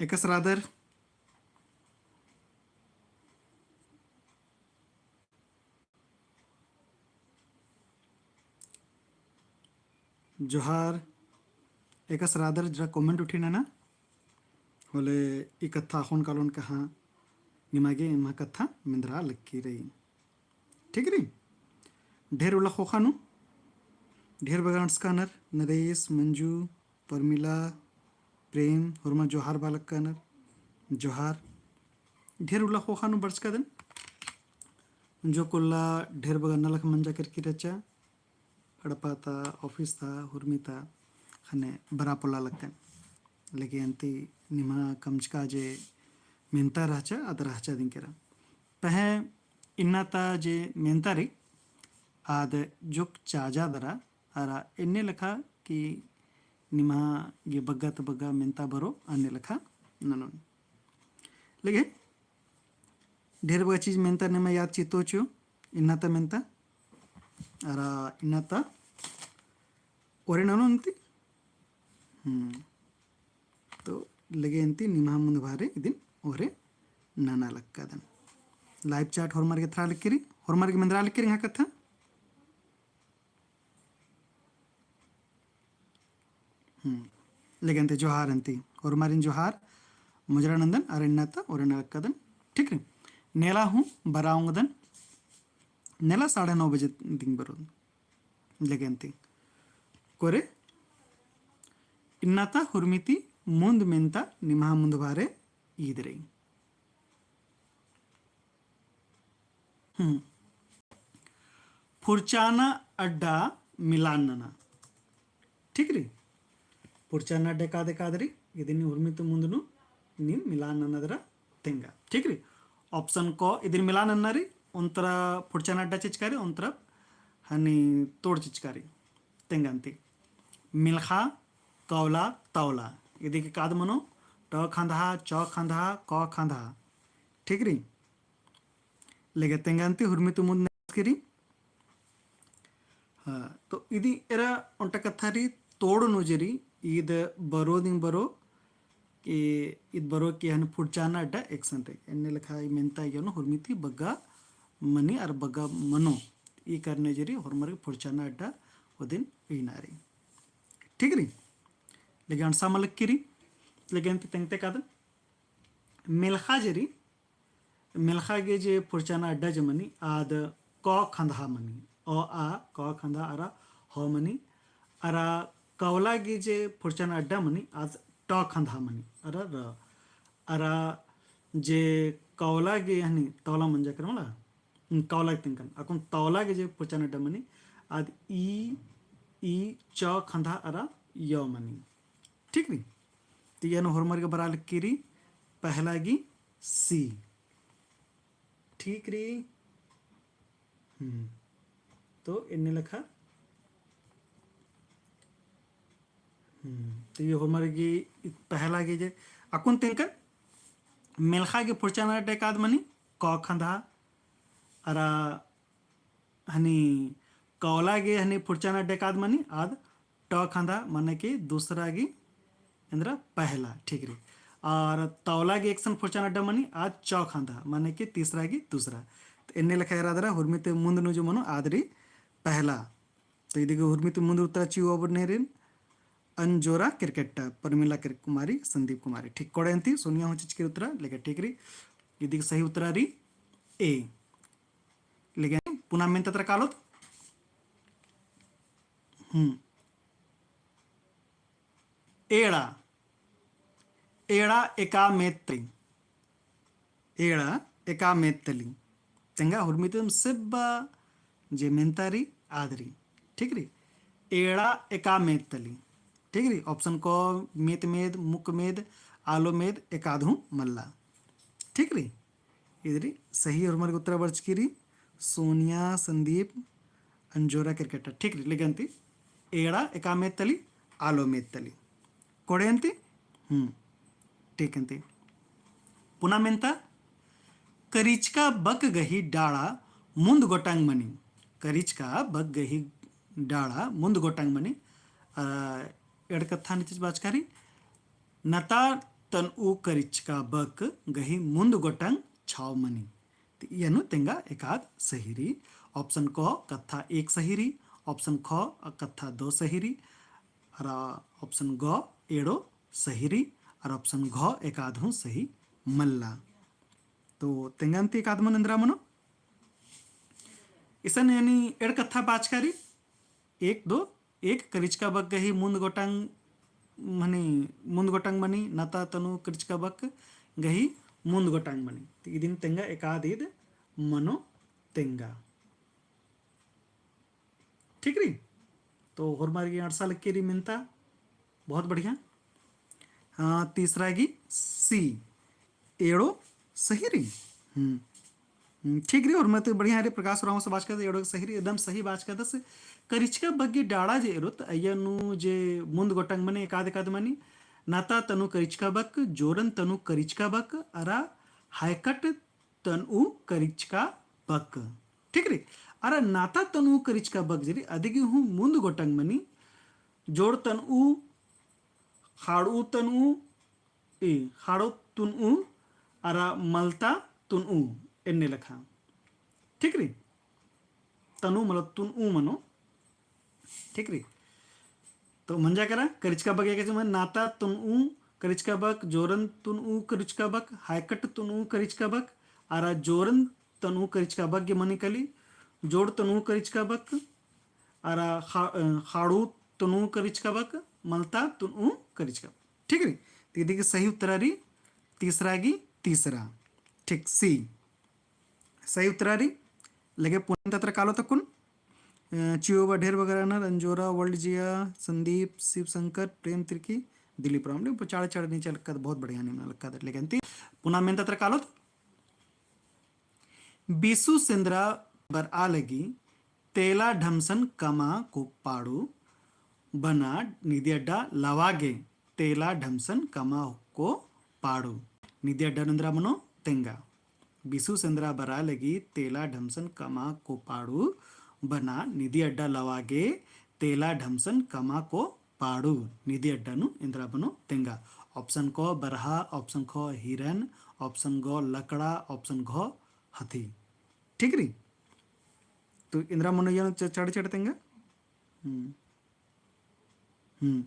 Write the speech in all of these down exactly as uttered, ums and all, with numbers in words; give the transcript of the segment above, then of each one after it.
एकासे रअदर। जोहार। एकासे रअदर जरा comment उठी नना। होले ई कत्था अख़ोन कालोन कहाँ निमा गे एम्हा कत्था मेंदरा लक्की रई। ठीक रई। ढेर उल्ला ख़ोख़ा नू ढेर बग्गे अंड़सकानर, नरेश, मंजू, परमिला, प्रेम, होरमा जोहार बआ लक्कानर। जोहार। ढेर उल्ला ख़ोख़ा नू बरचकादन। जो कुल्ला ढेर बग्गे नलख मंजा केरकी रहचा। एड़पा ता, office ता, हुरमी ता, ख़ने बरआ पोल्ला लक्कन। लेकिन अन्ती निम्हा कमचका जे मेन्ता रहचा, आद रहचा दिम केरा। पहें इन्ना ता जे मेन्ता रई, आद जोक चाजा दरा, अरा एन्ने लेखा कि निम्हा गे बग्गे ता बग्गे मेन्ता बरओ, अन्ने लेखा ननोन। लेकिन ढेर बग्गे चीज मेन्ता निम्हा याद चितो चिओ, इन्ना ता मेन्ता, अरा इन्ना ता ओरे ननोन अन्ती। हम्म। तो लगे अन्ती निम्हा मुन्द बहरे इदिन ओरे नना लक्कादन। Live chat होरमर गे एथरा लक्की रई, होरमर गे मेंदरा लक्की रई एंग्है कत्था। हम्म। लेकिन अन्ती जोहार अन्ती। होरमारिन जोहार, मुजरा नन्दन, अरा इन्ना ता ओरे नना लक्कादन। ठीक रई। नेला हूँ बरआ ओंगदन। नेला साढ़े नौ बजे दिम बरओन। लेकिन अन्ती। कोरे, इन्ना ता हुरमी ती मुन्द मेन्ता निम्हा मुन्द बहरे ईद रई। हम्म। फुरचाना अड्डा मिलान नना। ठीक रई? फुरचाना अड्डा एकाद एकाद रई, इदिन हुरमी ती मुन्द नू नीम मिलान नना दरा तेंगा। ठीक रई? Option क इदिन मिलान नना रई, ओन्तरा फुरचाना अड्डा चिचका रई, ओन्तरा हनी तोड़ चिचका रई। तेंगा अन्ती। मिलख़ा, कौला, तौला। इदी गे एकाद मनो, ट खंदहा, च खंदहा, क खंदहा। ठीक रई? लेगे तेंगा अन्ती हुरमी ती मुन्द नस्की रई। हाँ, तो इदी एरा ओन्टा कत्था रई तोड़ नू जे रई, ईद बरओ दिम बरओ, कि ईद बरओ कि हनी फुरचाना अड्डा एकसन रई। एन्ने लेखा ई मेन्ता इय्या नू हुरमी ती बग्गे मनी अरा बग्गे मनो। ई कारने जे रई होरमर गे फुरचाना अड्डा ओदिन इना रई। ठीक रई? लेकिन अंड़सा मल लक्की रई, लेकिन अन्ती तेंगते कादन। मिलख़ा जे रई, मिलख़ा गे जे फुरचाना अड्डा जे मनी, आद क खंदहा मनी। अ, आ, क खंदहा अरा ह मनी। अरा कौला गे जे फुरचाना अड्डा मनी, आद ट खंदहा मनी। अरा र। अरा जे कौला गे हनी तौला मंजा केरा मला, हम्म, कौला गे तेंगकन। अक्कुन तौला गे जे फुरचाना अड्डा मनी, आद ई, ई, च खंदहा अरा य मनी। ठीक रई? तो इय्या नू होरमर गे बरआ लक्की रई, पहला गे C। ठीक रई? हम्म। तो एन्ने लेखा। हम्म। तो इय्या होरमर गे पहला गे जे अक्कुन तेंगकन, मिलख़ा गे फुरचाना अड्डा एकाद मनी, क खंदहा, अरा हनी कौला गे हनी फुरचाना अड्डा एकाद मनी, आद ट खंदहा, मने कि दूसरा गे एन्दरा पहला, ठीक रई। अरा तौला गे एकसन फुरचाना अड्डा मनी, आद च खंदहा, मने कि तीसरा गे दूसरा। तो एन्ने लेखा एरा दरा हुरमी ती मुन्द नू जो मनो आद रई पहला। तो इदी गे हुरमी ती मुन्द उत्तरा चिओ अबनेरिन अंजोरा केरकेट्टा, परमिला केर-, कुमारी, संदीप कुमारी। ठीक, कोड़े अन्ती सोनिया हूँ चिचकी रई उत्तरा, लेकिन ठीक रई। इदी गे सही उत्तरा रई A। लेकिन पुना मेन्ता तरा कालोत। हम्म। एड़ा। एड़ा एका मेद तली। एड़ा एका मेद तली। तेंगा हुरमी ती मुन्द सेब्बा जे मेन्ता रई आद रई। ठीक रई? एड़ा एका मेद तली। ठीक रई? Option क मेत मेद, मुक मेद, आलो मेद, एकाद हूँ मल्ला। ठीक रई? इदी रई सही होरमर गे उत्तरा बरचकी रई सोनिया संदीप अंजोरा केरकेट्टा। ठीक रई, लेगे अन्ती एड़ा एका मेद तली, आलो मेद तली। कोड़े अन्ती? हम्म। ठीक अन्ती। पुना मेन्ता, करिचका बक गही डाड़ा मुन्द गोटांग मनी। करिचका बक गही डाड़ा मुन्द गोटांग मनी। आ, एड़ कत्था निचिच बाचकारी। नता तनऊ करिचका बक गही मुन्द गोटंग छाव मनी। ती इय्या नू तेंगा एकाद सही रई। Option क कत्था एक सही रई, option ख कत्था दो सही रई, अरा option ग एंड़ो सही रई, अरा option घ एकाद हूँ सही मल्ला। तो तेंगा अन्ती एकाद मनो एन्दरा मनो। इसन यानी एंड़ कत्था बाचका रई, एक दो, एक करिचका बक गही मुन्द गोटंग मनी, मुन्द गोटंग मनी, नता तनऊ करिचका बक गही मुन्द गोटंग मनी। तो इदिन तेंगा एकाद ईद मनो तेंगा। ठीक रई? तो होरमर गे अंड़सा लक्की रई मेन्ता। बहुत बढ़िया। हाँ, तीसरा गी C, एंड़ो सही रई। हम्म। हम्म, ठीक रई, होरमर ती बढ़िया रई, प्रकाश उराँव से बाचकादस, एंड़ो सही रई, एकदम सही बाचकादस। करिचका बक गी डाड़ा जे एरोत, अइय्या नू जे मुन्द गोटंग मनी, एकाद एकाद मनी, नता तनऊ करिचका बक, जोरन तनऊ करिचका बक, अरा हायकट तनऊ करिचका बक। ठीक रई? अरा नता तनऊ करिचका बक जे रई, अदिगी हूँ मुन्द गोटंग मनी, जोड़ तनऊ, खाड़ऊ तनऊ, ई, खाड़ो तुनऊ, अरा मलता तुनऊ, एन्ने लेखा। ठीक रई? तनऊ मतलब तुनऊ मनो। ठीक रई? तो मंजा केरा, करिचका बक एका चीज मनी, नता तुनऊ करिचका बक, जोरन तुनऊ करिचका बक, हायकट तुनऊ करिचका बक, अरा जोरन तनऊ करिचका बक गे मनी काली, जोड़ तनऊ करिचका बक, अरा खा-, अ, खाड़ू तनऊ करिचका बक, मलता तुनऊ करिचका बक। ठीक रई? तो इदी गे सही उत्तरा रई तीसरा गी तीसरा। ठीक, C। सही उत्तरा रई। लगे पुना मेन्ता तरा कालोत अक्कुन। अ, चिओबा ढेर बग्गे रअनर, अंजोरा, वर्ल्ड जिया, संदीप, शिव शंकर, प्रेम तिर्की, दिलीप राम। ले, चाड़े चाड़े नीचे लक्कादर, बहुत बढ़िया नीम लक्कादर। लेकिन ती पुना मेन्ता तरा कालोत। बिसु सेन्द्रा बरआ लगी, तेला ढमसन कमा को पाड़ू, बना निदी अड्डा लवा गे, तेला ढमसन कमा को पाड़ू। निदी अड्डा नू एन्दरा मनो तेंगा। बिसु सेन्द्रा बरआ लगी, तेला ढमसन कमा को पाड़ू, बना निदी अड्डा लवा गे, तेला ढमसन कमा को पाड़ू। निदी अड्डा नू एन्दरा मनो तेंगा। Option क बरहा, option ख हिरन, option ग लकड़ा, option घ हथी। ठीक रई? तो एन्दरा मनो इय्या नू च-, चाड़े चाड़े तेंगा। हम्म। हम्म।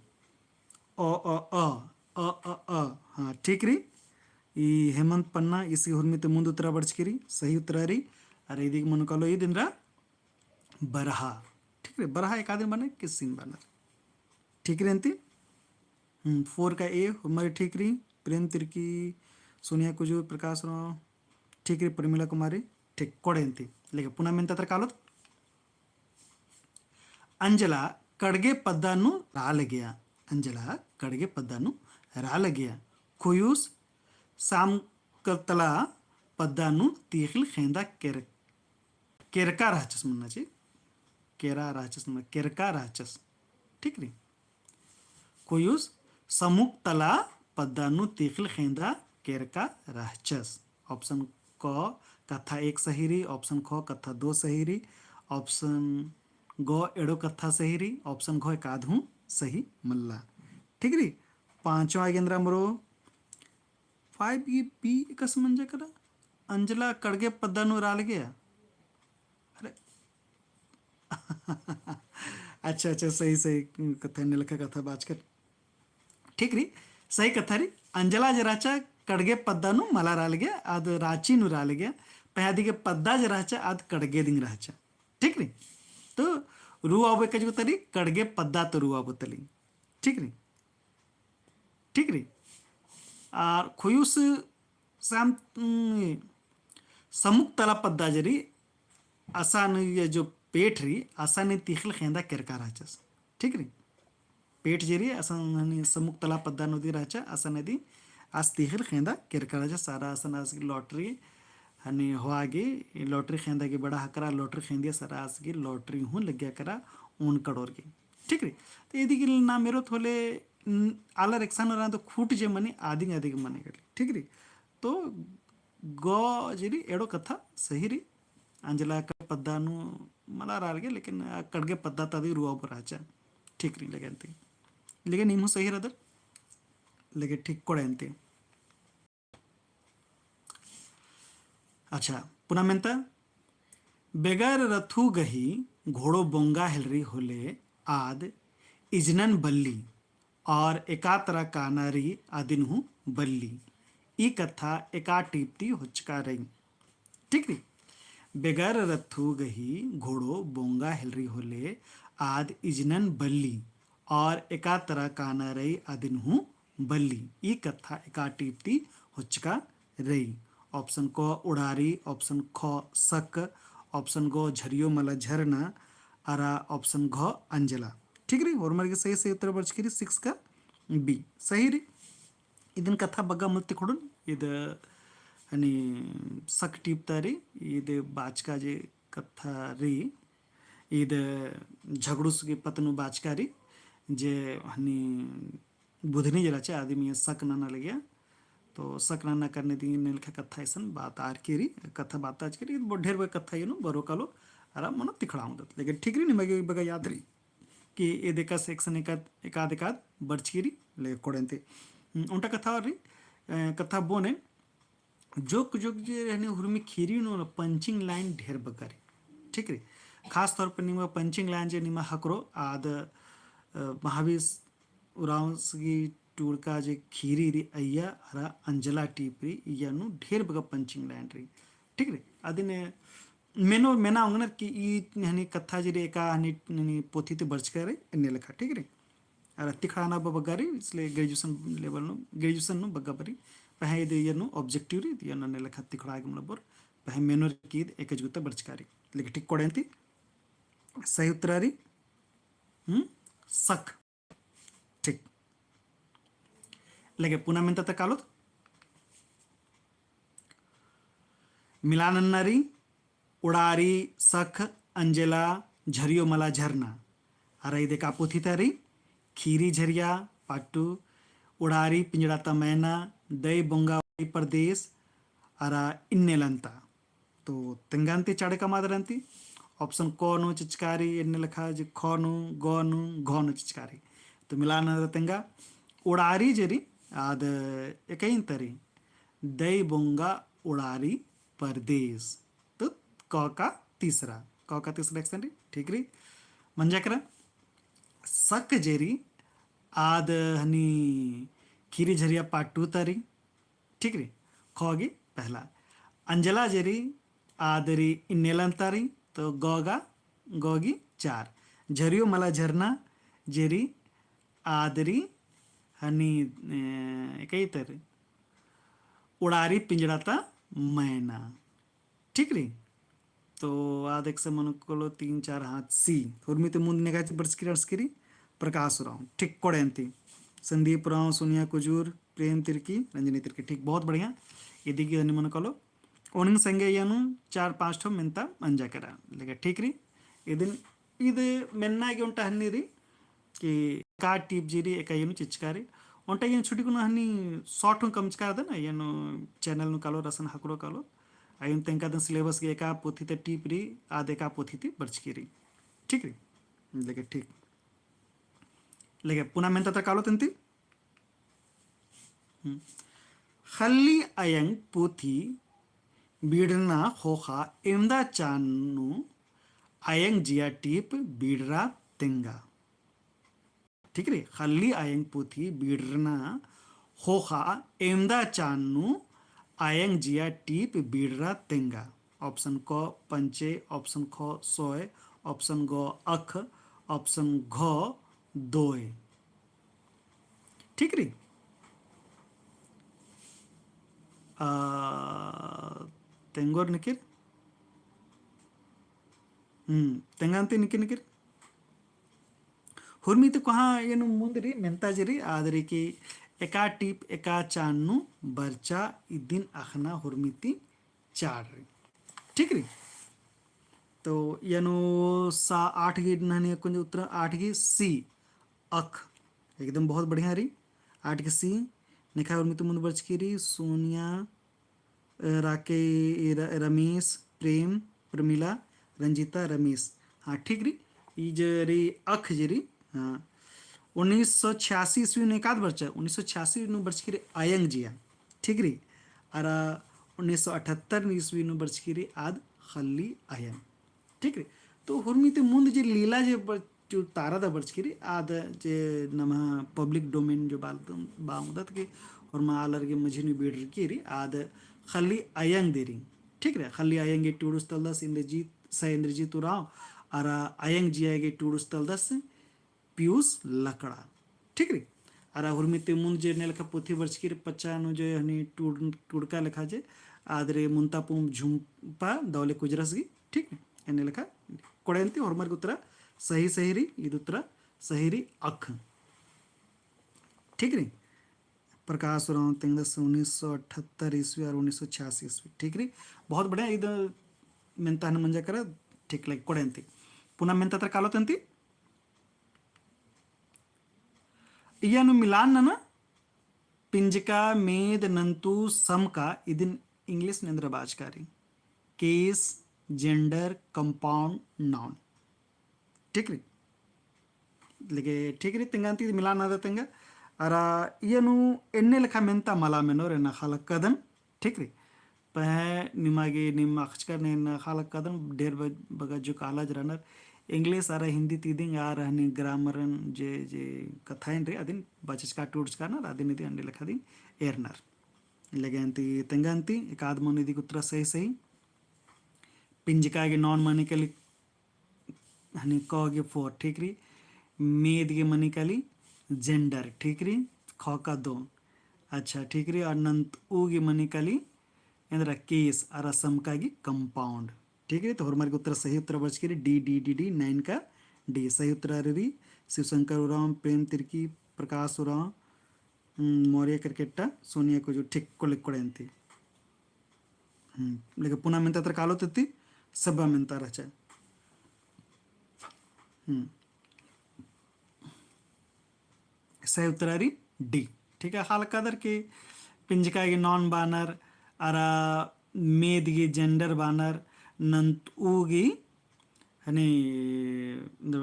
अ, अ, अ, अ, अ, अ। हाँ, ठीक रई। ई हेमंत पन्ना, ईस गे हुरमी ती मुन्द उत्तरा बरचकी रई, सही उत्तरा रई। अरा इदी गे मनो कालो ईद एन्दरा बरहा। ठीक रई, बरहा एकादिन बने, किसिन बने। ठीक रई अन्ती? हम्म, four का A, होरमर ठीक रई, प्रेम तिर्की, सोनिया कुजूर, प्रकाश राव, ठीक रई, प्रमिला कुमारी, ठीक, कोड़े अन्ती। लेकिन पुना मेन्ता तरा कालोत। अंजला कड़गे पद्दा नू रआ लगिया। अंजला कड़गे पद्दा नू रआ लगिया। खोयुस सामकतला पद्दा नू तीखिल खेंदा केर-, केरका रहचस मन्ना ची। केरा रहचस मन्ना, केरका रहचस। ठीक रई? खोयुस समुक तला पद्दा नू तीखिल खेंदा केरका रहचस। Option क कत्था एक सही रई, option ख कत्था दो सही रई, option ग एंड़ो कत्था सही रई, option घ एकाद हूँ सही मल्ला। ठीक रई? पाँचवा गे एन्दरा मनो, five गी B एकासे मंजा केरा, अंजला कड़गे पद्दा नू रआ लगिया। अरे। अच्छा, अच्छा, सही, सही कत्था, एन्ने लेखा कत्था बाचकर। ठीक रई, सही कत्था रई। अंजला जे रहचा कड़गे पद्दा नू मला रआ लगिया, आद राँची नू रआ लगिया। पहें अदिगे पद्दा जे रहचा आद कड़गे दिम रहचा। ठीक रई? तो रऊ आबो एका जुगता रई, कड़गे पद्दा ता रऊ आबो तली। ठीक रई? ठीक रई? आर खोयुस साम-, उम, समुक तला पद्दा जे रई, असन ये जो पेट रई, असन तीखिल खेंदा केरका रहचस। ठीक रई? पेट जे रई, असन हनी समुक तला पद्दा नू दिम रहचा, असन दिम आस तीखिल खेंदा केरका रहचा, सारा असन आस गे lottery हनी होआ गे, lottery खेंदा गे बड़ा हकरा, lottery खेंदिया सारा आस गे lottery हूँ लग्गिया केरा ओन कड़ोर गे। ठीक रई? तो इदी गे नाम एरोत होले, न-, आलर एकसन रअनर तो खूट जे मनी, आदिम आदिम मनी काली। ठीक रई? तो ग जे रई एंड़ो कत्था सही रई। अंजला कड़गे पद्दा नू मला रआ लगे, लेकिन आ कड़गे पद्दा ता दिम रऊ आबो रहचा। ठीक रई, लेकिन ती, लेकिन नीम हूँ सही रअदर। लेकिन ठीक कोड़े अन्ती। अच्छा, पुना मेन्ता, बेगर रथु गही घोड़ो बोंगा हेलरी होले आद इजनन बल्ली, और एका तरा काना रई अदिन हूँ बल्ली। ई कत्था एका टीप ती होचका रई। ठीक रई? बेगर रथु गही घोड़ो बोंगा हेलरी होले आद इजनन बल्ली, और एका तरा काना रई अदिन हूँ बल्ली। ई कत्था एका टीप ती होचका रई। Option क उड़ारी, option ख सक, option ग झरियो मला झरना, अरा option घ अंजला। ठीक रई, होरमर गे सही, सही उत्तर बरचकी रई six का B। सही रई। इदिन कत्था बग्गा मल तिखड़ुन, इद हनी सक टीप ता रई, इद बाचका जे कत्था रई, इद झगड़ुस गे पत्त नू बाचका रई, जे हनी बुधनी जे रहचा आदमी सक नना लगिया, तो सक नना करने ती एन्ने लेखा कत्था इसन बात आरकी रई, कत्था बात आरकी रई, बहुत ढेर बग्गे कत्था एन्नु बरो कालो अरा मनो तिखड़ा ओंगदत। लेकिन ठीक रई, निमा गे बग्गे याद रई कि इद एकासे एकसन एकाद, एकाद, एकाद बरचकी रई, लेकिन कोड़ेन ती। हम्म, ओन्टा कत्था और रई, अ, कत्था बोने, जोक जोक जे रहने हुरमी खीरी नू ना punching line ढेर बग्गा रई। ठीक रई? खास तौर पर निमा punching line जे निमा हकरो आद, अ, महावीर उराँवस गही टूड़का जे खीरी रई अइय्या अरा अंजला टीप रई, इय्या नू ढेर बग्गा punching line रई। ठीक रई? अदिन मेनो मेना ओंगनर कि ई हनी कत्था जे रई एका हनी, हनी पोथी ती बरचका रई, एन्ने लेखा। ठीक रई? अरा तिखड़ाना बग्गा रई, इसलिए graduation level नू, graduation नू बग्गा बरई। पहें इद एन्नु objective रई, एन्नु एन्ने लेखा तिखड़ा गे मला बरओ, पहें मेनोर कि इद एका जुगुता बरचका रई। लेकिन ठीक कोड़ेन ती सही उत्तर रई, हम्म, सक। ठीक। लेकिन पुना मेन्ता ता कालोत। मिला नन्ना रई, उड़ारी, सख, अंजेला, झरियो मला झरना। अरा इद एका पोथी ता रई, खीरी झरिया, part two, उड़ारी, पिंजड़ा ता मैना, दई बोंगा वाई परदेस, अरा इन्नेलन्ता। तो तेंगान ती चाड़े का मादरन ती, option क नू चिचकारी, एन्ने लेखा जे ख नू, ग नू, घ नू चिचकारी। तो मिला नन्ना तेंगा, उड़ारी जे रई, आद एकइन ता रई, दई बोंगा उड़ारी परदेस। तो क का तीसरा, क का तीसरा एकसन रई, ठीक रई। मंजा केरा, सक जे रई, आद हनी खीरी झरिया part two ता रई, ठीक रई, ख गही पहला। अंजला जे रई, आद रई इन्नेलन्ता रई, तो ग गा, ग गही चार। झरियो मला झरना जे रई, आद रई हनी, ए, कई तर उड़ारी पिंजड़ा ता मैना। ठीक रई? तो आद एकसन मनो कालो तीन, चार, हाँ, C। उर्मी ती मुन्द नेगा ची बरचकी रई, बरचकी रई, प्रकाश उराँव। ठीक कोड़ेन ती। संदीप उराँव, सोनिया कुजूर, प्रेम तिर्की, रंजनी तिर्की। ठीक, बहुत बढ़िया। इदी गही हनी मनो कालो। ओनिन संगे एन्नु चार पाँच ठो मेन्ता मंजा केरा। लेकिन ठीक रई। इदिन इद मेन्ना गे ओन्टा हन्नी रई कि का टीप जे रई एका एन्नु चिचकारी। ओन्टा एन्नु छुटी कुना हन्नी short हूँ कमचका रअदन, एन्नु channel नू कालोर असन हकरो कालोर। अयुन तेंका दन syllabus गे एका पोथी ता टीप रई, आद एका पोथी ती बरचकी रई। ठीक रई? लेकिन ठीक। लेकिन पुना मेन्ता ता कालोत एन्ती। हम्म। ख़ल्ली अयंग पुथी बिड़रना ख़ोख़ा एवंदा चान नू अयंग जिया टीप बिड़रा तेंगा। ठीक रई? ख़ल्ली अयंग पुथी बिड़रना ख़ोख़ा एवंदा चान नू अयंग जिया टीप बिड़रा तेंगा। Option क पंचे, option ख सोय, option ग अख, option घ दोय। ठीक रई? आ, तेंगोर निकिर? हम्म, तेंगान ती निकिर, निकिर। हुरमी ती कोहाँ एन्नु मुन्द रई, मेन्ता जे रई, आद रई कि एका टीप एका चान नू बरचा इदिन अख़ना हुरमी ती चाड़ रई। ठीक रई? तो एन्नु सा आठ गही नहनी कुंज उत्तर आठ गही C अख। एकदम बहुत बढ़िया रई। आठ गही C। नेखा हुरमी ती मुन्द बरचकी रई सोनिया, अ, राके-, र-, रमेश, प्रेम, प्रमिला, रंजीता, रमेश। हाँ, ठीक रई। ई जे रई अख जे रई, हाँ। उन्नीस सौ छियासी ईस्वी नू एकाद बरचा, उन्नीस सौ छियासी नू बरचकी रई अयंग जिया। ठीक रई। अरा उन्नीस सौ अठहत्तर ईस्वी नू बरचकी रई आद ख़ल्ली अयंग। ठीक रई। तो हुरमी ती मुन्द जे लीला जे बर-, जो तारा दा बरचकी रई आद जे नम्है public domain जो बाल-, बा ओंगदत के होरमा आलर गे मझी नू बेड़रकी रई आद ख़ल्ली अयंग दे रई। ठीक रई। ख़ल्ली अयंग गे टूड़ुस तलदस इंद्रजीत, सर इंद्रजीत उराँव, अरा अयंग जिया गे टूड़ुस तलदस पीयूष लकड़ा। ठीक रई। अरा हुरमी ती मुन्द जे एन्ने लेखा पोथी बरचकी रई पच्चा नू जे हनी टूड़-, टूड़का लेखा जे आद रई मुन्ता पूँप झुम्पा दवले कुजरस गही। ठीक रई। एन्ने लेखा कोड़ेन्ती होरमर गे उत्तरा सही सही रई, ईद उत्तरा सही रई अख। ठीक रई। प्रकाश उराँव तेंगदस उन्नीस सौ अठहत्तर ईस्वी और उन्नीस सौ छियासी ईस्वी। ठीक रई। बहुत बढ़िया, ईद मेन्ता हनी मंजा केरा, ठीक लगी कोड़ेन्ती। पुना मेन्ता तरा कालोत अन्ती। इया नू मिलान नना, पिंजका, मेद, नन्तु, समका, इदिन English नू एन्दरा बाचका रई। Case, gender, compound, noun। ठीक रई। लेके ठीक रई, तेंगा अन्ती मिलान नना तेंगा। अरा इया नू एन्ने लेखा मेन्ता मला मेनोर एन्ना ख़लक्कदन। ठीक रई। पहें निमा गे निम अख़चकर ने एन्ना ख़लक्कदन ढेर ब-, बग्गे जो काला जे रअनर English अरा हिन्दी ती इदिन आर हनी grammar जे, जे कत्थाइन रई अदिन बचचका टूड़चका रअनर अदिन इदिन एन्ने लेखा दिम एरनर। लेके अन्ती तेंगा अन्ती एकाद मनो इदी गे उत्तरा सही सही। पिंजका गे noun मनी काली हनी क गे for, ठीक रई। मेद गे मनी काली gender, ठीक रई। ख का दो। अच्छा, ठीक रई। और नन्तु गे मनी काली एन्दरा case, अरा समका गे compound। ठीक रई। तो होरमर गे उत्तरा सही उत्तरा बरचकी रई D, D, D, D, nine का D। सही उत्तरा रई शिवशंकर उराँव, प्रेम तिर्की, प्रकाश उराँव, हम्म, मौर्य करकेट्टा, सोनिया कुजूर, ठीक, कोले कोड़ेन्ती। हम्म, लेकिन पुना मेन्ता तरा कालोत अन्ती, सब्बा मेन्ता रहचा। हम्म। सही उत्तरा रई D। ठीक है, ख़लक्कदर के पिंजका गे noun बानर, अरा मेद गे gender बानर, नन्तु गे हनी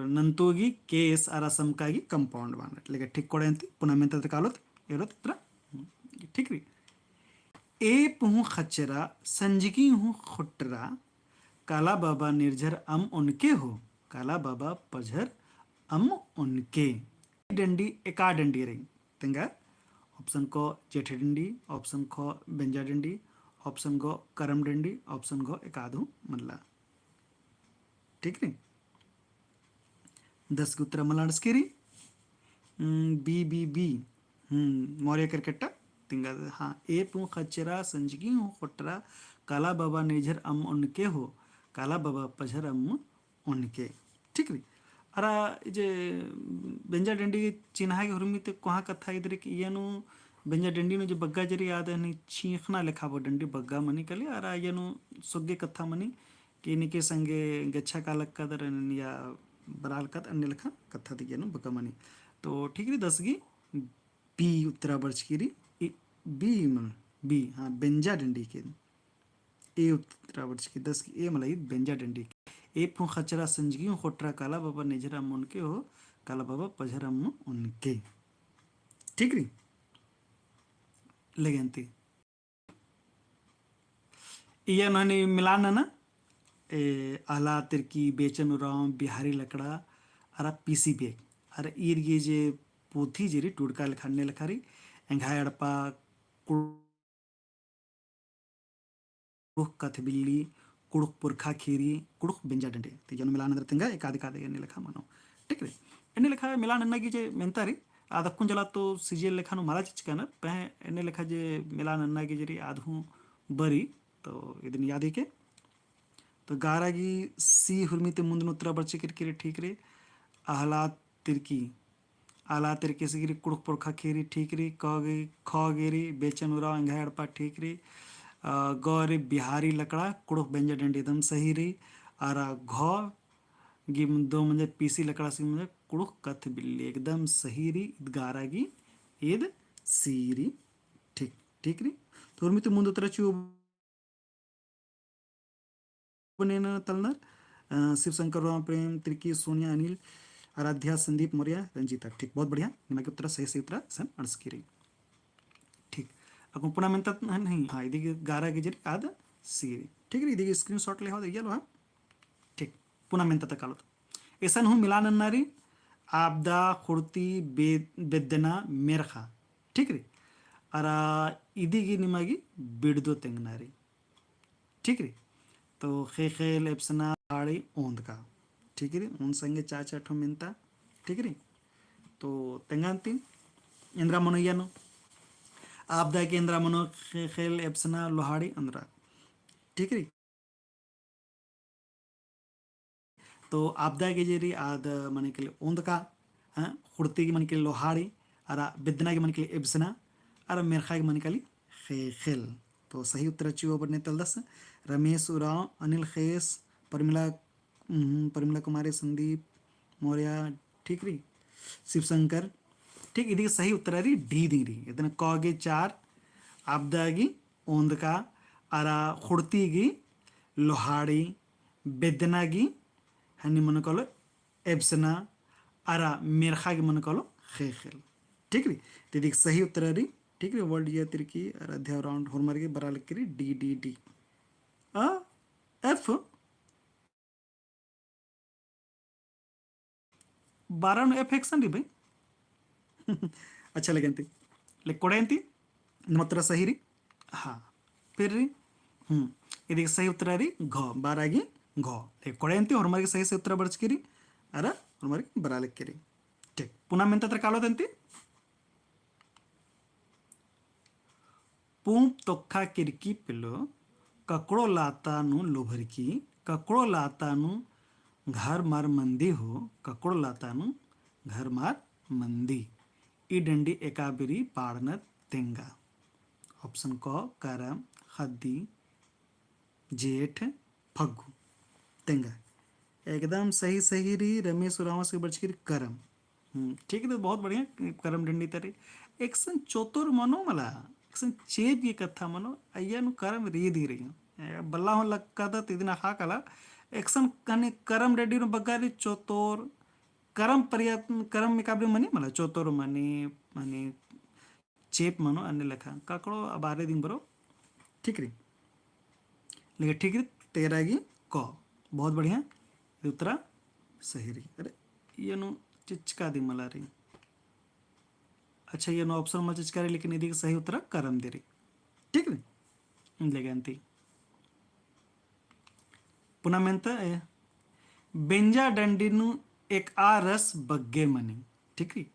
नन्तु गे case अरा समका गे compound बानर। लेकिन ठीक कोड़ेन्ती, पुना मेन्ता तरा कालोत, एरोत इत्रा। ठीक रई। एप हूँ ख़च्चरा, संजगी हूँ ख़ोट्टरा, काला बाबा निझर अम्म ओनके हो, काला बाबा पझर अम्म ओनके। डंडी एका डंडी रई। तेंगा option क जेठे डंडी, option ख बेंजा डंडी, option ग करम डंडी, option घ एकाद हूँ मल्ला। ठीक रई। दस गे उत्तरा मला अंड़सकी रई। हम्म, B, B, B। हम्म, मौर्य करकेट्टा। तेंगा, हाँ, एप हूँ ख़च्चरा, संजगी हूँ ख़ोट्टरा, काला बाबा निझर अम्म ओनके हो, काला बाबा पझर अम्म ओनके। ठीक रई। अरा ई जे बेंजा डंडी चिन्हा गे हुरमी ती कोहाँ कत्था ईद रई कि इया नू बेंजा डंडी नू जे बग्गा जे रई आद हनी छींख़ना लेखा बा डंडी बग्गा मनी काली, अरा इया नू सोग्गे कत्था मनी कि निके संगे गेच्छा कालक्कदर या बरआ लगदर एन्ने लेखा कत्था ती इया नू बग्गा मनी। तो ठीक रई, दस गे B उत्तरा बरचकी रई, B मल, B, हाँ, बेंजा डंडी के। A उत्तरा बरचकी, दस गे A मला ईद बेंजा डंडी के। एप हूँ ख़च्चरा, संजगी हूँ ख़ोट्टरा, काला बाबा निझर अम्म ओनके हो, काला बाबा पझर अम्म ओनके। ठीक रई। लेके अन्ती इया नू हनी मिलान नना, ए, अहलाद तिर्की, बेचन उराँव, बिहारी लकड़ा, अरा पीसी बेक। अरा ईर गे जे पोथी जे रई, टूड़का लेखा एन्ने लेखा रई, एंग्है एड़पा, कुड़ुख़ कत्थ बिल्ली, कुड़ुख़ पुरखा ख़ीरी, कुड़ुख़ बेंजा डंडी। तो इया नू मिलान नन्दर तेंगा एकाद एकाद एन्ने लेखा मनो। ठीक रई? एन्ने लेखा मिलान नन्ना गे जे मेन्ता रई, आद अक्कुन जला तो सीरियल लेखा नू मला चिच्चका रअनर, पहें एन्ने लेखा जे मिलान नन्ना गे जे रई, आद हूँ बरई, तो इदिन याद हिके। तो ग्यारह गे C हुरमी ती मुन्द नू उत्तरा बरचकी रई, ठीक रई। अहलाद तिर्की, अहलाद तिर्की सही रई, कुड़ुख़ पुरखा ख़ीरी ठीक रई, क गे, ख गे रई, बेचन उराँव एंग्है एड़पा ठीक रई, अ, ग रई बिहारी लकड़ा, कुड़ुख़ बेंजा डंडी एकदम सही रई, अरा घ गे दो मंजा पीसी लकड़ा सही मंजा कुड़ुख़ कत्थ बिल्ली एकदम सही रई, ईद ग्यारह गे ईद C रई, ठीक, ठीक रई। तो हुरमी ती मुन्द उत्तरा चिओ बने नना तलनर, अ, शिव शंकर राम, प्रेम तिर्की, सोनिया, अनिल, आराध्या, संदीप मौर्य, रंजीता। ठीक, बहुत बढ़िया। निमा गे उत्तरा सही, सही उत्तरा सन अंड़सकी रई। ठीक। अक्कुन पुना मेन्ता नहीं, हाँ, इदी गे गारा गे जे रई आद सी रई। ठीक रई, इदी गे screenshot लेहो, इया लो, हाँ। ठीक, पुना मेन्ता ता कालोत। एसन हूँ मिला नन्ना रई, आबदा, खुड़ती, बे-, बेद्दना, मेरखा। ठीक रई। अरा इदी गे निमा गे बिड़दो तेंगना रई। ठीक रई। तो ख़ेख़ेल, एबसना, लोहाड़ी, ओन्दका। ठीक रई। ओन संगे चाचा ठो मेन्ता। ठीक रई। तो तेंगा अन्ती एन्दरा मनो इया नू। आबदा गे एन्दरा मनो ख़ेख़ेल, एबसना, लोहाड़ी, ओन्दरा। ठीक रई। तो आबदा गे जे रई आद मने के ले ओन्दका, हाँ, खुड़ती गे मने के ले लोहाड़ी, अरा बेद्दना गे मने के ले एबसना, अरा मेरखा गे मने के ले ख़ेख़ेल। तो सही उत्तर चिओ बरने तलदस रमेश उराँव, अनिल ख़ेस, परमिला, उम, परमिला कुमारी, संदीप मौर्य, ठीक रई, शिव शंकर, ठीक, इदी गे सही उत्तर रई D दिम रई। इदन क गे चार, आबदा गे ओन्दका, अरा खुड़ती गे लोहाड़ी, बेद्दना गे हनी मनो कालो एबसना, अरा मेरखा गे मनो कालो ख़ेख़ेल। ठीक रई, तो इदी गे सही उत्तर रई, ठीक रई, World Year तिरकी, अरा अध्याय round होरमर गे बरआ लगी रई D, D, D। आ, F, बारा नू F एकसन रई भाई। अच्छा, लेकिन ती, ले कोड़े अन्ती, नम्बर सही रई। हाँ, फिर रई, हम्म, इदी गे सही उत्तर रई घ, बारा गे घ। ले कोड़े अन्ती, होरमर गे सही, सही उत्तर बरचकी रई, अरा होरमर गे बरआ लगी रई। ठीक, पुना मेन्ता तरा कालोत अन्ती। पूंप तोक्खा केरकी पेल्लो, ककड़ो लाता नू लोभरकी, ककड़ो लाता नू घर मार मंदी हो, ककड़ो लाता नू घर मार मंदी। ई डंडी एका बेरी पाड़नर तेंगा। Option क, करम, ख़द्दी, जेठ, फग्गु। तेंगा। एकदम सही, सही रई, रमेश उराँवस गे बरचकी रई करम। हम्म, ठीक रई, बहुत बढ़िया, करम डंडी तरा रई। एकसन चोतोर मनो मला, एकसन चेंप गे कत्था मनो, अइय्या नू करम रई दिम रई। ए, बल्ला हूँ लक्कादत इदिन अख़ा काला, एकसन कने करम डंडी नू बग्गे रई चोतोर, करम प्रयत्न, करम एका बेरी मनी मला, चोतोर मनी, मनी चेंप मनो अन्ने लेखा। ककड़ो अबारे दिम बरओ। ठीक रई। लेकिन ठीक रई, तेरा गे क। बहुत बढ़िया। उत्तरा सही रई। अरे, इय्या नू चिचका दिम मला रई। अच्छा, इय्या नू option मल चिचका रई, लेकिन इदी गे सही उत्तरा करम दिम रई। ठीक रई? लेकिन ती पुना मेन्ता, ए, बेंजा डंडी नू एकआ रस बग्गे मनी, ठीक रई?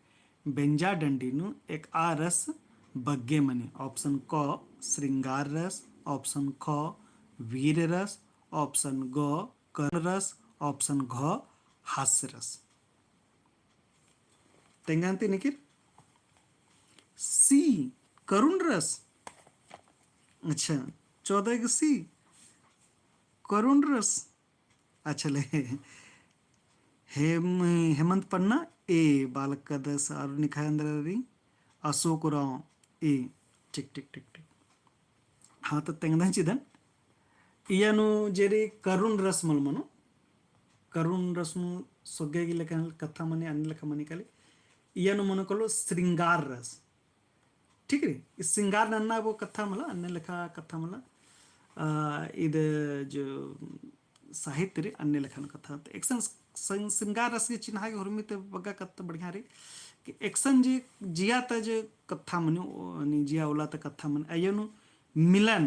बेंजा डंडी नू एकआ रस बग्गे मनी। Option क, श्रृंगार रस, option ख, वीर रस, option ग, करुण रस, option घ, हास्य रस। तेंगा अन्ती निकिर C, करुण रस। अच्छा, चौदह गे C, करुण रस। अच्छा ले, हेम-, हेमंत पन्ना A, बआ लक्कादस, अरु निखा एन्दरा रई, अशोक उराँव A। ठीक, ठीक, ठीक, ठीक। हाँ, तो तेंगदन चिदन। इय्या नू जे रई करुण रस मल मनो। करुण रस नू सोग्गे गे लेखा कत्था मनी, अन्ने लेखा मनी काली। इय्या नू मनो कालो श्रृंगार रस। ठीक रई? ई श्रृंगार नन्ना गो कत्था मला, अन्ने लेखा कत्था मला। आ, इद जो साहित्य रई, अन्ने लेखा नू कत्था। तो एकसन सं-, श्रृंगार रस गे चिन्हा गे हुरमी ती बग्गे कत्था बढ़िया रई। कि एकसन जे जिया ता जे कत्था मनी, ओ, नी जिया उल्ला ता कत्था मनी। अइय्या नू मिलन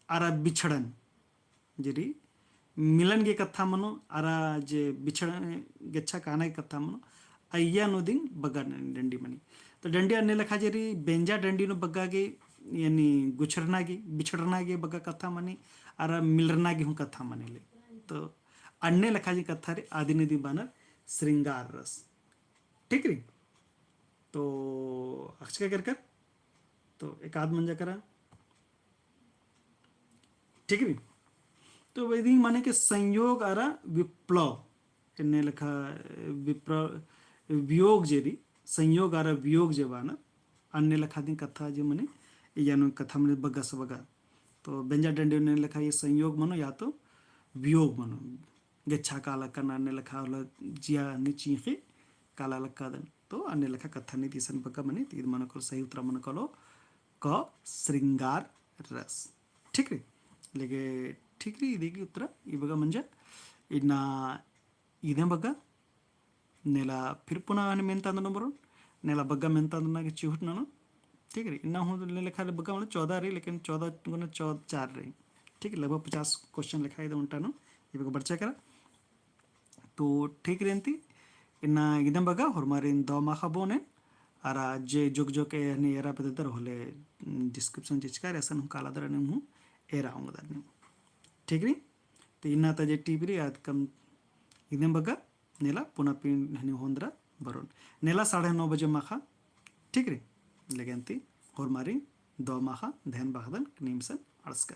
अरा बिछड़न। जे रई मिलन गे कत्था मनो, अरा जे बिछड़न, गेच्छा काना गे कत्था मनो, अइय्या नू दिम बग्गे डंडी मनी। तो डंडी अन्ने लेखा जे रई बेंजा डंडी नू बग्गे गे, यानी गुछरना गे, बिछड़ना गे बग्गे कत्था मनी, अरा मिलरना गे हूँ कत्था मनी ले। तो अन्ने लेखा जे कत्था रई, अदिन दिम बअनर श्रृंगार रस। ठीक रई? तो अख़चका केरकर, तो एकाद मंजा केरा। ठीक रई? तो वैदिक मने के संयोग अरा विप्लव, अन्ने लेखा विप्र-, वियोग जे रई, संयोग अरा वियोग जे बअनर, अन्ने लेखा दिम कत्था जे मनी, इय्या नू कत्था मनी बग्गे से बग्गे। तो बेंजा डंडी नू अन्ने लेखा ई संयोग मनो या तो वियोग मनो। गेच्छा काला कना अन्ने लेखा उल्ला जिया नी चिंख़ी काला लक्कादन। तो अन्ने लेखा कत्था नी ती इसन बग्गे मनी, तो इद मनो कालो सही उत्तरा मनो कालो क श्रृंगार रस। ठीक रई? लेके ठीक रई, इदी गही उत्तर ई बग्गे मंजा। इन्ना इदे बग्गे नेला फिर पुना हने मेनतादन बरोन, नेला बग्गे मेनतादन गे चिहुट ननोन। ठीक रई, इन्ना हूँ ने लेखा ले बग्गे मतलब चौदह रई, लेकिन चौदह गुना चौदह चार रई। ठीक, लगभग पचास question लेखा इदे ओन्टा नू, ई बग्गे बरचा केरा। तो ठीक रई अन्ती, इन्ना इदे बग्गे होरमारिन दव माखा बओन एन, अरा जे जोक जोक ए हने एरा बेद्ददर होले, उम, description चिचका रई, असन हूँ कालादर नीम हूँ एरा ओंगदर नीम। ठीक रई? तो इन्ना ता जे टीवी रई आद कम इदे बग्गे नेला पुना पिन हने होन्दरा बरोन। नेला साढ़े नौ बजे माखा, ठीक रई? लेकिन ती होरमारिन दव माखा ध्यान बअदन नीम सन अंड़सकर।